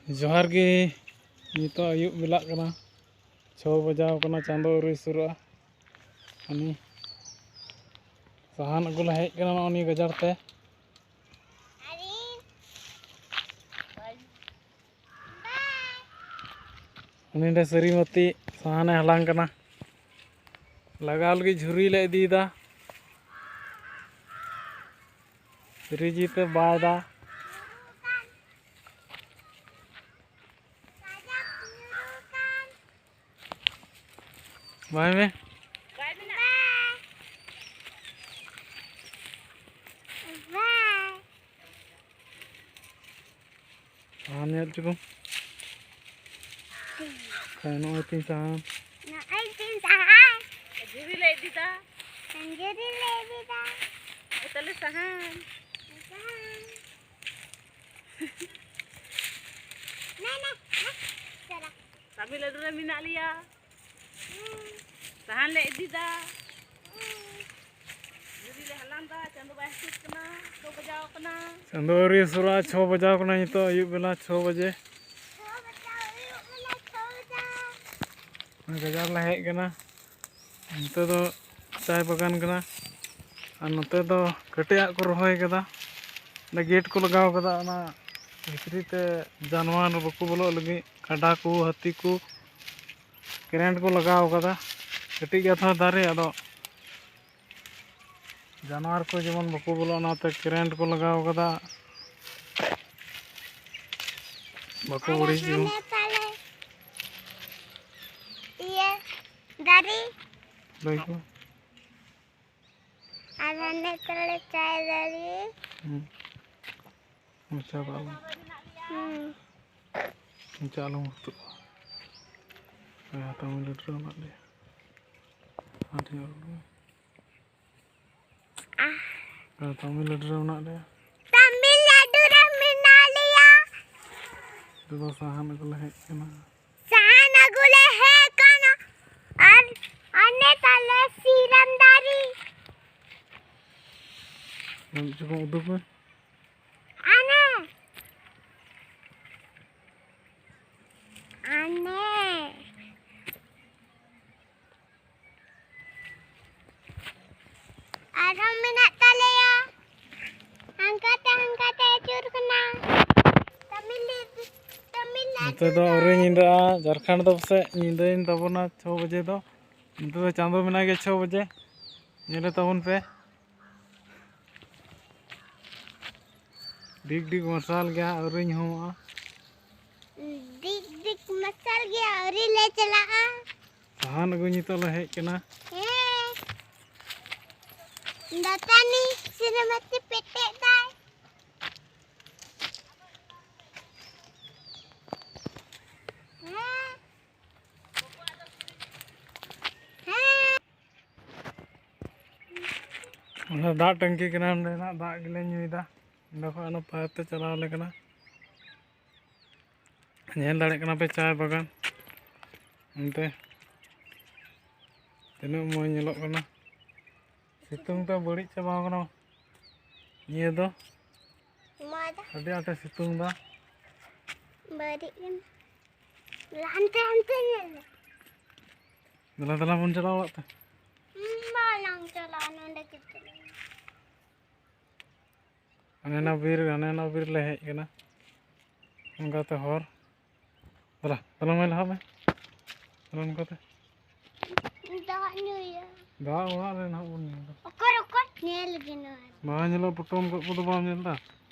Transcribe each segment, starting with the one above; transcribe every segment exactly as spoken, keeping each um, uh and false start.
ᱡᱚᱦᱟᱨ ᱜᱮ᱾ ᱱᱤᱛᱚᱜ ᱟᱹᱭᱩᱵ ᱵᱮᱞᱟᱜ ᱠᱟᱱᱟ, ᱪᱷᱚ ᱵᱟᱡᱟᱣ ᱠᱟᱱᱟ, ᱪᱟᱸᱫᱚ ᱟᱹᱣᱨᱤ ᱥᱩᱨᱩᱜᱼᱟ᱾ ᱩᱱᱤ ᱥᱟᱦᱟᱱ ᱟᱹᱜᱩ ᱞᱮ ᱦᱮᱡ ᱠᱟᱱᱟ ᱱᱚᱜᱼᱚ ᱱᱤᱭᱟᱹ ᱜᱟᱡᱟᱲ ᱛᱮ᱾ ᱩᱱᱤ ᱱᱚᱰᱮ ᱥᱟᱹᱨᱤᱢᱟᱹᱛᱤ ᱥᱟᱦᱟᱱᱮ ᱦᱟᱞᱟᱝ ᱠᱟᱱᱟ᱾ ᱞᱟᱜᱟᱣ ᱞᱟᱹᱜᱤᱫ ᱡᱷᱩᱨᱤ ᱞᱮ ᱤᱫᱤᱭᱮᱫᱟ᱾ ᱨᱤᱡᱤ ᱛᱮ ᱵᱟᱭ ᱫᱟ᱾ ᱵᱟᱭ ᱢᱮ᱾ ᱥᱟᱦᱟᱱ ᱧᱮᱞ ᱦᱚᱪᱚ ᱠᱚᱢ᱾ ᱦᱮᱸ, ᱱᱚᱜᱼᱚᱭ ᱛᱤᱧ ᱥᱟᱦᱟᱱ᱾ ᱱᱚᱜᱼᱚᱭ ᱛᱤᱧ ᱥᱟᱦᱟᱱ᱾ ᱡᱷᱩᱨᱤ ᱞᱮ ᱤᱫᱤᱫᱟ᱾ ᱡᱷᱩᱨᱤ ᱞᱮ ᱤᱫᱤᱫᱟ᱾ ᱱᱚᱜᱼᱚᱭ ᱛᱟᱞᱮ ᱥᱟᱦᱟᱱ᱾ ᱥᱟᱦᱟᱱ᱾ ᱱᱟ, ᱱᱟ, ᱱᱟ, ᱪᱟᱞᱟᱜ᱾ ᱛᱟᱢᱤᱞᱱᱟᱰᱩ ᱨᱮ ᱢᱮᱱᱟᱜ ᱞᱮᱭᱟ᱾ ᱥᱟᱦᱟᱱ ᱞᱮ ᱤᱫᱤᱫᱟ᱾ ᱡᱷᱩᱨᱤ ᱞᱮ ᱦᱟᱞᱟᱝ ᱫᱟ, ᱪᱟᱸᱫᱚ ᱵᱟᱭ ᱦᱟᱹᱥᱩᱨ ᱠᱟᱱᱟ, ᱪᱷᱚ ᱵᱟᱡᱟᱣ ᱠᱟᱱᱟ᱾ ᱪᱟᱸᱫᱚ ᱟᱹᱣᱨᱤ ᱦᱟᱹᱥᱩᱨᱚᱜᱼᱟ, ᱪᱷᱚ ᱵᱟᱡᱟᱣ ᱠᱟᱱᱟ ᱱᱤᱛᱚᱜ ᱟᱹᱭᱩᱵ ᱵᱮᱞᱟ ᱪᱷᱚ ᱵᱟᱡᱮ᱾ ᱜᱟᱡᱟᱲ ᱞᱮ ᱦᱮᱡ ᱠᱟᱱᱟ᱾ ᱱᱚᱛᱮ ᱫᱚ ᱪᱟᱭ ᱵᱟᱜᱟᱱ ᱠᱟᱱᱟ᱾ ᱟᱨ ᱱᱚᱛᱮ ᱫᱚ ᱠᱟᱹᱴᱤᱡ ᱟᱜ ᱠᱚ ᱨᱚᱦᱚᱭ ᱠᱟᱫᱟ᱾ ᱚᱸᱰᱮ ᱜᱮᱴ ᱠᱚ ᱞᱟᱜᱟᱣ ᱠᱟᱫᱟ, ᱚᱱᱟ ᱵᱷᱤᱛᱨᱤ ᱛᱮ ᱡᱟᱱᱣᱟᱨ ᱵᱟᱠᱚ ᱵᱚᱞᱚᱜ ᱞᱟᱹᱜᱤᱫ, ᱠᱟᱰᱟ ᱠᱚ, ᱦᱟᱹᱛᱤ ᱠᱚ᱾ ᱠᱟᱨᱮᱱᱴ ᱠᱚ ᱞᱟᱜᱟᱣ ᱠᱟᱫᱟ᱾ ᱠᱟᱹᱴᱤᱡ ᱜᱮᱭᱟ ᱛᱷᱚᱲᱟ ᱫᱟᱨᱮ, ᱟᱫᱚ ᱡᱟᱱᱣᱟᱨ ᱠᱚ ᱡᱮᱢᱚᱱ ᱵᱟᱠᱚ ᱵᱚᱞᱚᱜ, ᱚᱱᱟᱛᱮ ᱠᱟᱨᱮᱱᱴ ᱠᱚ ᱞᱟᱜᱟᱣ ᱠᱟᱫᱟ᱾ ᱵᱟᱠᱚ ᱟᱞᱮ ᱵᱟᱹᱲᱤᱡ ᱡᱮᱢᱚᱱ᱾ ᱦᱟᱱᱮ ᱛᱟᱞᱮ ᱤᱭᱟᱹ ᱫᱟᱨᱮ᱾ ᱞᱟᱹᱭ ᱠᱚ᱾ ᱟᱨ ᱦᱟᱱᱮ ᱛᱟᱞᱮ ᱪᱟᱭ ᱫᱟᱨᱮ᱾ ᱦᱩᱸ᱾ ᱢᱚᱪᱟ ᱵᱟᱝ᱾ ᱦᱩᱸ᱾ ᱢᱚᱪᱟ ᱟᱞᱚᱢ ᱦᱩᱛᱩᱜᱼᱟ᱾ ᱦᱮᱸ, ᱛᱟᱢᱤᱞᱱᱟᱰᱩ ᱨᱮ ᱢᱮᱱᱟᱜ ᱞᱮᱭᱟ᱾ ᱟᱹᱰᱤ ᱦᱚᱲ ᱫᱚ᱾ ᱟᱦ᱾ ᱦᱮᱸ, ᱛᱟᱢᱤᱞᱱᱟᱰᱩ ᱨᱮ ᱢᱮᱱᱟᱜ ᱞᱮᱭᱟ᱾ ᱛᱟᱢᱤᱞᱱᱟᱰᱩ ᱨᱮ ᱢᱮᱱᱟᱜ ᱞᱮᱭᱟ᱾ ᱱᱤᱛᱚᱜ ᱫᱚ ᱥᱟᱦᱟᱱ ᱟᱹᱜᱩ ᱞᱮ ᱦᱮᱡ ᱠᱟᱱᱟ᱾ ᱥᱟᱦᱟᱱ ᱟᱹᱜᱩ ᱞᱮ ᱦᱮᱡ ᱠᱟᱱᱟ᱾ ᱟᱨ ᱚᱱᱮ ᱛᱟᱞᱮ ᱥᱤᱨᱟᱢ ᱫᱟᱨᱮ᱾ ᱪᱚᱠᱚᱢ ᱩᱫᱩᱜ ᱢᱮ᱾ ᱟᱱᱮ᱾ ᱱᱚᱛᱮ ᱫᱚ ᱟᱹᱣᱨᱤ ᱧᱤᱫᱟᱹᱜᱼᱟ᱾ ᱡᱷᱟᱲᱠᱷᱚᱸᱰ ᱫᱚ ᱯᱟᱥᱮᱡ ᱧᱤᱫᱟᱹᱭᱮᱱ ᱛᱟᱵᱚᱱᱟ ᱪᱷᱚ ᱵᱟᱡᱮ ᱫᱚ᱾ ᱱᱚᱛᱮ ᱫᱚ ᱪᱟᱸᱫᱚ ᱢᱮᱱᱟᱭ ᱜᱮᱭᱟ ᱪᱷᱚ ᱵᱟᱡᱮ᱾ ᱧᱮᱞᱮ ᱛᱟᱵᱚᱱ ᱯᱮ᱾ ᱰᱤᱜᱽ ᱰᱤᱜᱽ ᱢᱟᱨᱥᱟᱞ ᱜᱮᱭᱟ, ᱟᱹᱣᱨᱤ ᱧᱩᱦᱩᱢᱚᱜᱼᱟ᱾ ᱰᱤᱜᱽ ᱰᱤᱜᱽ ᱢᱟᱨᱥᱟᱞ ᱜᱮᱭᱟ, ᱟᱹᱣᱨᱤ ᱞᱮ ᱪᱟᱞᱟᱜᱼᱟ᱾ ᱥᱟᱦᱟᱱ ᱟᱹᱜᱩ ᱱᱤᱛᱚᱜ ᱞᱮ ᱦᱮᱡ ᱠᱟᱱᱟ᱾ ᱦᱮᱸ᱾ ᱫᱟᱹᱛᱟᱹᱱᱤ ᱥᱤᱱᱮᱢᱟᱴᱤ ᱯᱮᱴᱮᱡ ᱫᱟᱭ᱾ ᱦᱮᱸ᱾ ᱦᱮᱸ᱾ ᱚᱱᱟ ᱫᱟᱜ ᱴᱟᱝᱠᱤ ᱠᱟᱱᱟ, ᱚᱸᱰᱮᱱᱟᱜ ᱫᱟᱜ ᱜᱮᱞᱮ ᱧᱩᱭᱮᱫᱟ᱾ ᱚᱸᱰᱮ ᱠᱷᱚᱱ ᱚᱱᱟ ᱯᱟᱭᱤᱯ ᱛᱮ ᱪᱟᱞᱟᱣ ᱟᱞᱮ ᱠᱟᱱᱟ᱾ ᱧᱮᱞ ᱫᱟᱲᱮᱭᱟᱜ ᱠᱟᱱᱟ ᱯᱮ ᱪᱟᱭ ᱵᱟᱜᱟᱱ ᱚᱱᱛᱮ ᱛᱤᱱᱟᱹᱜ ᱢᱚᱡᱽ ᱧᱮᱞᱚᱜ ᱠᱟᱱᱟ᱾ ᱥᱤᱛᱩᱝ ᱛᱮ ᱵᱟᱹᱲᱤᱡ ᱪᱟᱵᱟ ᱟᱠᱟᱱᱟ ᱱᱤᱭᱟᱹ ᱫᱚ᱾ ᱢᱟ ᱫᱚ ᱟᱹᱰᱤ ᱟᱸᱴᱮ ᱥᱤᱛᱩᱝ ᱮᱫᱟ᱾ ᱵᱟᱹᱲᱤᱡ ᱮᱱᱟ᱾ ᱦᱟᱱᱛᱮ ᱦᱟᱱᱛᱮ ᱧᱮᱞ ᱢᱮ᱾ ᱫᱮᱞᱟ ᱫᱮᱞᱟ ᱵᱚᱱ ᱪᱟᱞᱟᱣ ᱚᱲᱟᱜ ᱛᱮ᱾ ᱦᱩᱸ, ᱵᱟᱞᱟᱝ ᱪᱟᱞᱟᱜᱼᱟ, ᱱᱚᱸᱰᱮ ᱜᱮ ᱪᱟᱞᱟᱜᱼᱟ᱾ ᱦᱟᱱᱮ ᱱᱟ ᱵᱤᱨ, ᱦᱟᱱᱮ ᱱᱟ ᱵᱤᱨ ᱞᱮ ᱦᱮᱡ ᱠᱟᱱᱟ᱾ ᱚᱱᱠᱟᱛᱮ ᱦᱚᱨ᱾ ᱫᱮᱞᱟ, ᱫᱮᱞᱟ ᱢᱟᱹᱭ ᱞᱟᱦᱟᱜ ᱢᱮ᱾ ᱫᱮᱞᱟ ᱱᱚᱝᱠᱟᱛᱮ᱾ ᱫᱟᱜ ᱧᱩᱭᱟ᱾ ᱫᱟᱜ ᱚᱲᱟᱜ ᱨᱮ ᱱᱟᱦᱟᱜ ᱵᱚᱱ ᱧᱩᱭᱟ᱾ ᱚᱠᱚᱨ, ᱚᱠᱚᱨ? ᱧᱮᱞ ᱜᱮ ᱱᱚᱣᱟ᱾ ᱵᱟᱝ ᱧᱮᱞᱚᱜ, ᱯᱚᱴᱚᱢ ᱠᱚᱜ ᱠᱚᱫᱚ ᱵᱟᱢ ᱧᱮᱞ ᱮᱫᱟ?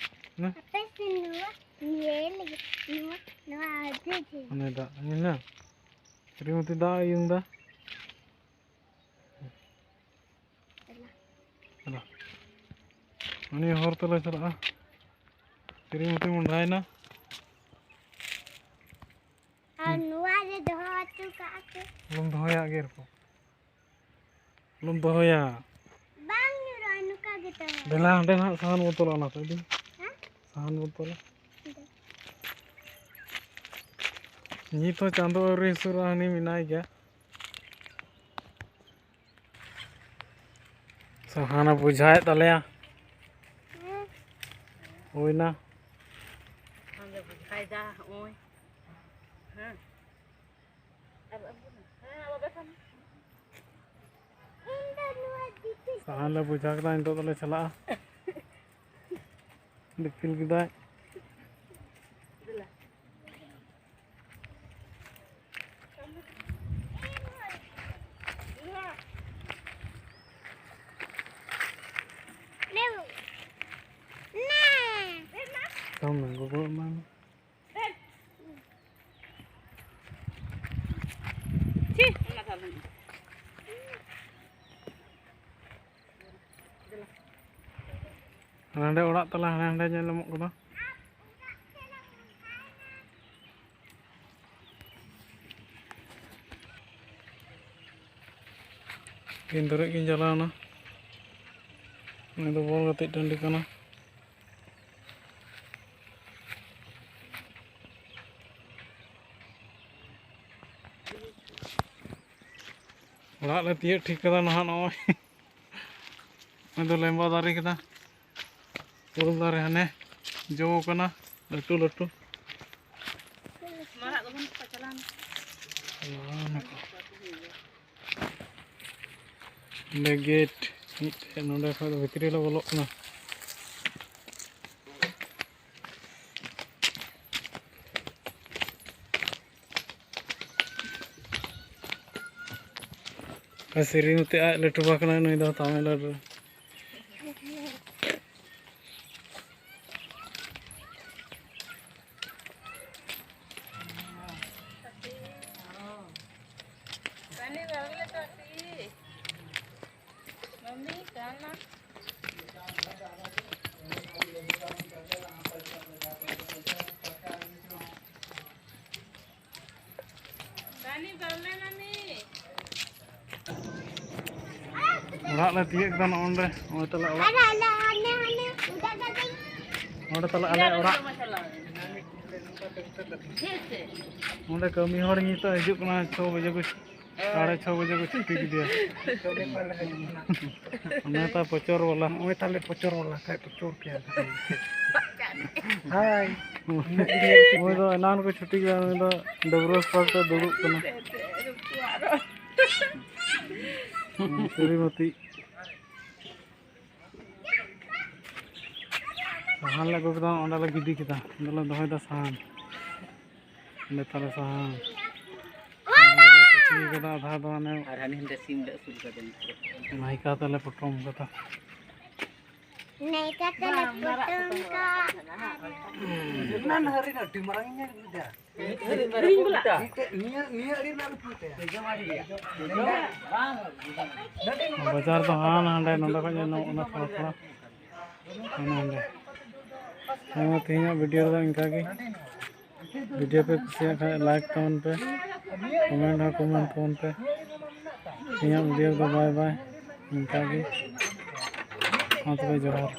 ᱦᱮᱸ? ᱟᱯᱮ ᱥᱮ ᱱᱚᱣᱟ ᱧᱮᱞ ᱜᱮ, ᱱᱚᱣᱟ, ᱱᱚᱣᱟ ᱟᱹᱰᱤ ᱡᱷᱟᱹᱞ᱾ ᱚᱱᱮ ᱫᱟᱜ, ᱧᱮᱞ ᱧᱟᱢ? ᱥᱨᱤᱢᱚᱛᱤ ᱫᱟᱜ ᱮ ᱩᱭᱩᱝ ᱫᱟ᱾ ᱪᱟᱞᱟᱜ᱾ ᱩᱱᱤ ᱦᱚᱨ ᱛᱮᱞᱮ ᱪᱟᱞᱟᱜᱼᱟ᱾ ᱥᱨᱤᱢᱚᱛᱤ ᱢᱚᱸᱰᱷᱟᱭᱮᱱᱟ᱾ ᱟᱨ ᱱᱚᱣᱟ ᱨᱮ ᱫᱚᱦᱚ ᱦᱚᱴᱚ ᱠᱟᱜᱼᱟ ᱯᱮ᱾ ᱟᱞᱚᱢ ᱫᱚᱦᱚᱭᱟ ᱟᱜᱮᱨ ᱠᱚ᱾ ᱟᱞᱚᱢ ᱫᱚᱦᱚᱭᱟ᱾ ᱵᱟᱝ ᱧᱩᱨᱩᱜᱼᱟ, ᱱᱚᱝᱠᱟ ᱜᱮ ᱫᱚᱦᱚ᱾ ᱫᱮᱞᱟ, ᱚᱸᱰᱮ ᱱᱟᱦᱟᱜ ᱥᱟᱦᱟᱱ ᱵᱚᱛᱚᱞ ᱚᱱᱟ ᱠᱚ ᱤᱫᱤ᱾ ᱦᱮᱸ? ᱥᱟᱦᱟᱱ ᱵᱚᱛᱚᱞ᱾ ᱱᱤᱛ ᱦᱚᱸ ᱪᱟᱸᱫᱚ ᱟᱹᱣᱨᱤ ᱦᱟᱹᱥᱩᱨᱚᱜᱼᱟ, ᱦᱟᱹᱱᱤ ᱢᱮᱱᱟᱭ ᱜᱮᱭᱟ᱾ ᱥᱟᱦᱟᱱᱮ ᱵᱚᱡᱷᱟᱭᱮᱫ ᱛᱟᱞᱮᱭᱟ᱾ ᱦᱩᱭᱱᱟ᱾ ᱥᱟᱦᱟᱱᱮ ᱵᱚᱡᱷᱟᱭᱮᱫᱟ, ᱦᱚᱸᱜᱼᱚᱭ᱾ ᱦᱮᱸ᱾ ᱟᱨ ᱟᱹᱜᱩ ᱢᱮ᱾ ᱦᱮᱸ, ᱟᱨ ᱵᱟᱵᱮ ᱠᱷᱟᱱ᱾ ᱥᱟᱦᱟᱱ ᱞᱮ ᱵᱚᱡᱷᱟ ᱠᱮᱫᱟ, ᱱᱤᱛᱚᱜ ᱫᱚᱞᱮ ᱪᱟᱞᱟᱜᱼᱟ᱾ ᱫᱤᱯᱤᱞ ᱠᱮᱫᱟᱭ᱾ ᱫᱮᱞᱟ᱾ ᱛᱟᱢ ᱢᱮ ᱜᱚᱜᱚ ᱮᱢᱟᱭ ᱢᱮ᱾ ᱦᱟᱸᱰᱮ ᱚᱲᱟᱜ ᱛᱟᱞᱟ ᱦᱟᱸᱰᱮ ᱦᱟᱸᱰᱮ ᱧᱮᱞ ᱧᱟᱢᱚᱜ ᱠᱟᱱᱟ᱾ ᱛᱤᱱ ᱫᱷᱟᱹᱨᱤᱡ ᱜᱤᱧ ᱪᱟᱞᱟᱣᱱᱟ᱾ ᱱᱤᱭᱟᱹ ᱫᱚ ᱵᱚᱞ ᱜᱟᱛᱮᱜ ᱴᱟᱺᱰᱤ ᱠᱟᱱᱟ᱾ ᱚᱲᱟᱜ ᱞᱮ ᱛᱤᱭᱳᱜ ᱴᱷᱤᱠ ᱠᱟᱫᱟ ᱱᱟᱦᱟᱜ ᱱᱚᱜᱼᱚᱭ᱾ ᱱᱚᱜᱼᱚᱭ ᱫᱚ ᱞᱮᱢᱵᱟ ᱫᱟᱨᱮ ᱠᱟᱱᱟ᱾ ᱩᱞ ᱫᱟᱨᱮ ᱦᱟᱱᱮ ᱡᱚ ᱠᱟᱱᱟ ᱞᱟᱹᱴᱩ ᱞᱟᱹᱴᱩ᱾ ᱢᱟᱨᱟᱜ ᱫᱚ ᱵᱟᱹᱱᱩᱜ ᱠᱚᱣᱟ, ᱪᱟᱞᱟᱣ ᱱᱟ᱾ ᱪᱟᱞᱟᱣ ᱱᱟᱠᱚ᱾ ᱚᱸᱰᱮ ᱜᱮᱴ ᱢᱤᱫᱴᱮᱡ, ᱱᱚᱸᱰᱮ ᱠᱷᱚᱡ ᱫᱚ ᱵᱷᱤᱛᱨᱤ ᱞᱮ ᱵᱚᱞᱚᱜ ᱠᱟᱱᱟ᱾ ᱟᱨ ᱥᱨᱤᱢᱚᱛᱤ ᱟᱡ ᱞᱟᱹᱴᱩ ᱵᱟ ᱠᱟᱱᱟᱭ, ᱱᱩᱭ ᱫᱚ ᱛᱟᱢᱤᱞᱱᱟᱲᱩ ᱨᱮ᱾ ᱚᱲᱟᱜ ᱞᱮ ᱛᱤᱭᱳᱜ ᱠᱮᱫᱟ ᱱᱚᱜᱼᱚ ᱱᱚᱸᱰᱮ᱾ ᱱᱚᱜᱼᱚᱭ ᱛᱟᱞᱮ ᱚᱲᱟᱜ᱾ ᱱᱚᱸᱰᱮ ᱛᱟᱞᱮ ᱟᱞᱮ ᱚᱲᱟᱜ᱾ ᱱᱚᱸᱰᱮ ᱠᱟᱹᱢᱤ ᱦᱚᱲ ᱱᱤᱛᱚᱜ ᱦᱤᱡᱩᱜ ᱠᱟᱱᱟ ᱪᱷᱚ ᱵᱟᱡᱮ ᱠᱚ, ᱥᱟᱲᱮ ᱪᱷᱚ ᱵᱟᱡᱮ ᱠᱚ ᱪᱷᱩᱴᱤ ᱠᱮᱫᱮᱭᱟ᱾ ᱚᱱᱮ ᱛᱟ ᱯᱚᱪᱚᱨ ᱵᱟᱞᱟ᱾ ᱱᱚᱜᱼᱚᱭ ᱛᱟᱞᱮ ᱯᱚᱪᱚᱨ ᱵᱟᱞᱟ, ᱠᱷᱟᱡ ᱯᱚᱪᱚᱨ ᱠᱮᱭᱟ᱾ ᱦᱟᱭ᱾ ᱩᱱᱤ ᱫᱚ ᱮᱱᱟᱱ ᱠᱚ ᱪᱷᱩᱴᱤ ᱠᱮᱫᱟ, ᱩᱱᱤ ᱫᱚ ᱰᱟᱹᱵᱽᱨᱟᱹ ᱥᱯᱚᱴ ᱨᱮ ᱫᱩᱲᱩᱵ ᱠᱟᱱᱟ᱾ ᱥᱨᱤᱢᱚᱛᱤ᱾ ᱥᱟᱦᱟᱱ ᱞᱮ ᱟᱹᱜᱩ ᱠᱮᱫᱟ, ᱚᱸᱰᱮ ᱞᱮ ᱜᱤᱰᱤ ᱠᱮᱫᱟ, ᱚᱸᱰᱮ ᱞᱮ ᱫᱚᱦᱚᱭᱮᱫᱟ ᱥᱟᱦᱟᱱ᱾ ᱚᱸᱰᱮ ᱛᱟᱞᱮ ᱥᱟᱦᱟᱱ᱾ ᱚᱸᱰᱮ ᱞᱮ ᱪᱟᱹᱠᱷᱤ ᱠᱟᱫᱟ, ᱟᱫᱷᱟ ᱫᱚ ᱦᱟᱱᱮ ᱟᱨ ᱦᱟᱹᱱᱤ ᱦᱟᱸᱰᱮ ᱥᱤᱢ ᱞᱮ ᱟᱹᱥᱩᱞ ᱠᱟᱫᱮ ᱱᱤᱛᱚᱜ᱾ ᱱᱟᱭᱠᱟ ᱛᱮᱞᱮ ᱯᱚᱴᱚᱢ ᱠᱟᱫᱟ᱾ ᱱᱮᱭᱠᱟ ᱠᱟᱞᱟ ᱯᱚᱴᱚᱢ ᱠᱟ᱾ ᱚᱱᱟ ᱱᱟᱦᱟᱜ ᱨᱮ ᱟᱹᱰᱤ ᱢᱟᱨᱟᱝ ᱤᱧ ᱧᱮᱞ ᱠᱮᱫᱟ᱾ ᱱᱤᱭᱟᱹ, ᱱᱤᱭᱟᱹ ᱟᱹᱰᱤ ᱢᱟᱨᱟᱝ ᱯᱩᱛᱮ᱾ ᱵᱟᱡᱟᱨ ᱫᱚ ᱦᱟᱱᱟ ᱦᱟᱸᱰᱮ, ᱱᱚᱰᱮ ᱠᱷᱚᱱ ᱧᱮᱞ ᱧᱟᱢᱚᱜ ᱠᱟᱱᱟ ᱛᱷᱚᱲᱟ ᱛᱷᱚᱲᱟ᱾ ᱦᱟᱱᱟ ᱦᱟᱸᱰᱮ᱾ ᱦᱮᱸ, ᱢᱟ ᱛᱮᱦᱮᱧᱟᱜ ᱵᱷᱤᱰᱤᱭᱳ ᱨᱮᱫᱚ ᱤᱱᱠᱟ ᱜᱮ᱾ ᱵᱷᱤᱰᱤᱭᱳ ᱯᱮ ᱠᱩᱥᱤᱭᱟᱜ ᱠᱷᱟᱱ ᱞᱟᱭᱤᱠ ᱛᱟᱵᱚᱱ ᱯᱮ, ᱠᱚᱢᱮᱱᱴ ᱦᱚᱸ ᱠᱚᱢᱮᱱᱴ ᱛᱟᱵᱚᱱ ᱯᱮ᱾ ᱤᱧᱟᱹᱜ ᱵᱷᱤᱰᱤᱭᱳ ᱨᱮᱫᱚ ᱵᱟᱭ ᱵᱟᱭ, ᱤᱱᱠᱟ ᱜᱮ᱾ ᱢᱟ ᱛᱚᱵᱮ ᱡᱚᱦᱟᱨ᱾